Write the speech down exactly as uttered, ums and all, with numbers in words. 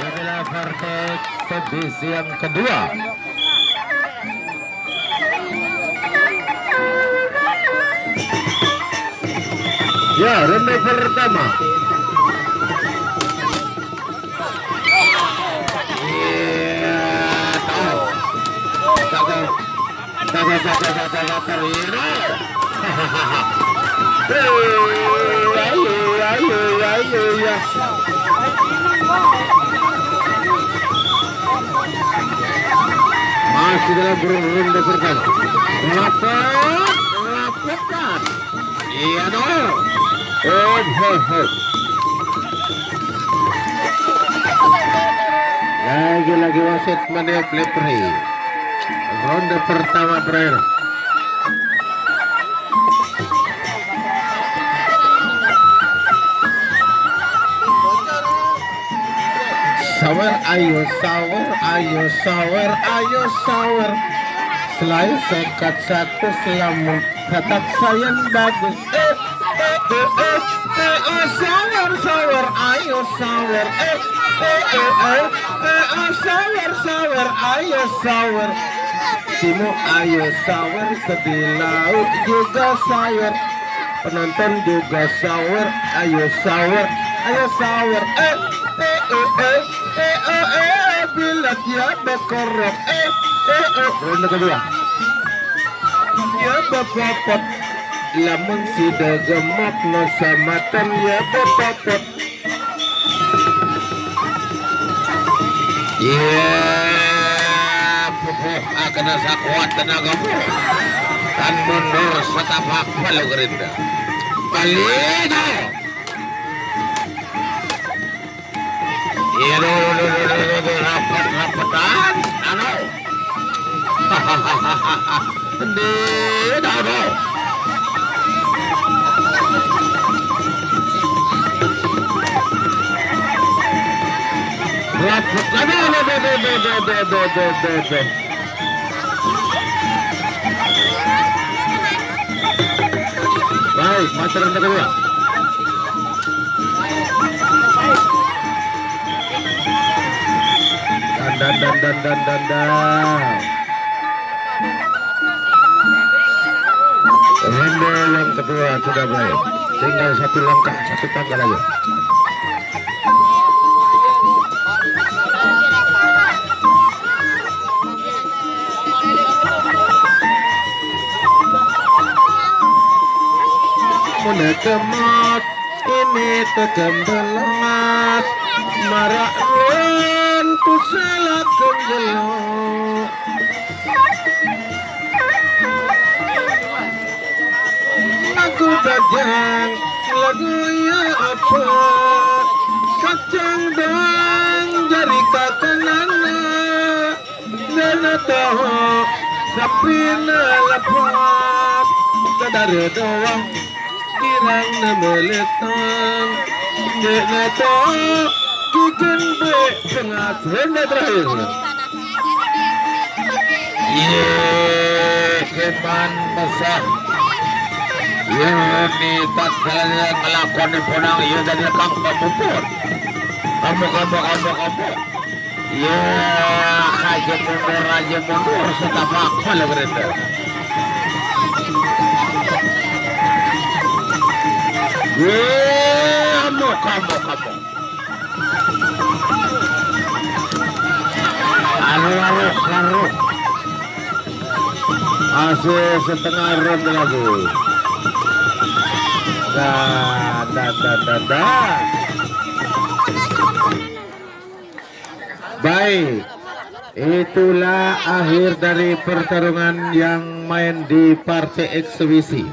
Inilah partai eksebisi yang kedua. Ya, ronde pertama. Iya, tahu. Gagal. Gagal, gagal, gagal, gagal, ini. Hei, ayo, ayo, ayo, ya. Masih dalam ronde pertama. Rapat, rapatkan. Iya dong. Hop, hop, hop. Lagi-lagi wasit meniup lipri. Ronde pertama berakhir. Sawer, ayo sawer, ayo sawer, ayo sawer. Selain sekat satu selamat tetap sayang bagus. Eh, eh, eh, eh, eh, oh, sawer, sawer, ayo sawer. Eh, eh, eh, eh, eh, oh, sawer, sawer, ayo sawer. Timu ayo sawer, sebelah laut juga sawer. Penonton juga sawer, ayo sawer, ayo sawer. Eh, eh, eh, eh, eh, oh, eh, eh, bila dia berkorok. Eh, eh, eh. Ronde kedua. Ya bapopot, lamun sida gemuk no samatan ya bapopot. Iya, pupuh, ah, kena sakuat tenaga puh. Tan mundur setapak palu gerinda. Balik, oh. Iya, duh, duh, duh, duh, duh, duh, duh, rapet, rapetan, anu. Di, dah, dah. Rapet, aduh, aduh, aduh, aduh. Baik, pacaran kedua. Dan, dan, dan, dan, dan, dan, dan. Ronde yang kedua sudah baik. Tinggal satu langkah, satu tangga lagi. Muna kemat ini tekembelengat, marak ruan tu salah kenjelo. Lagu bajang, lagu ya apa? Kacang dang jari kakanana. Dana toho sapina lapat, kadare doang kirang nemeletang. Dek na toho kigen bek tengah. Ronde terakhir. Ye, keman mesah. Ye, ni tak jalan ngelakoni punang, ye, jadi kang pemuput. Kamu, kamu, kamu, kamu. Ya, aja mundur, aja mundur, setapak pala berita. Ye, amuk, amuk, amuk. Aruh, aruh, aruh. Masih setengah ronde lagi. Dah, dah, dah, dah, dah. Baik, itulah akhir dari pertarungan yang main di partai eksebisi.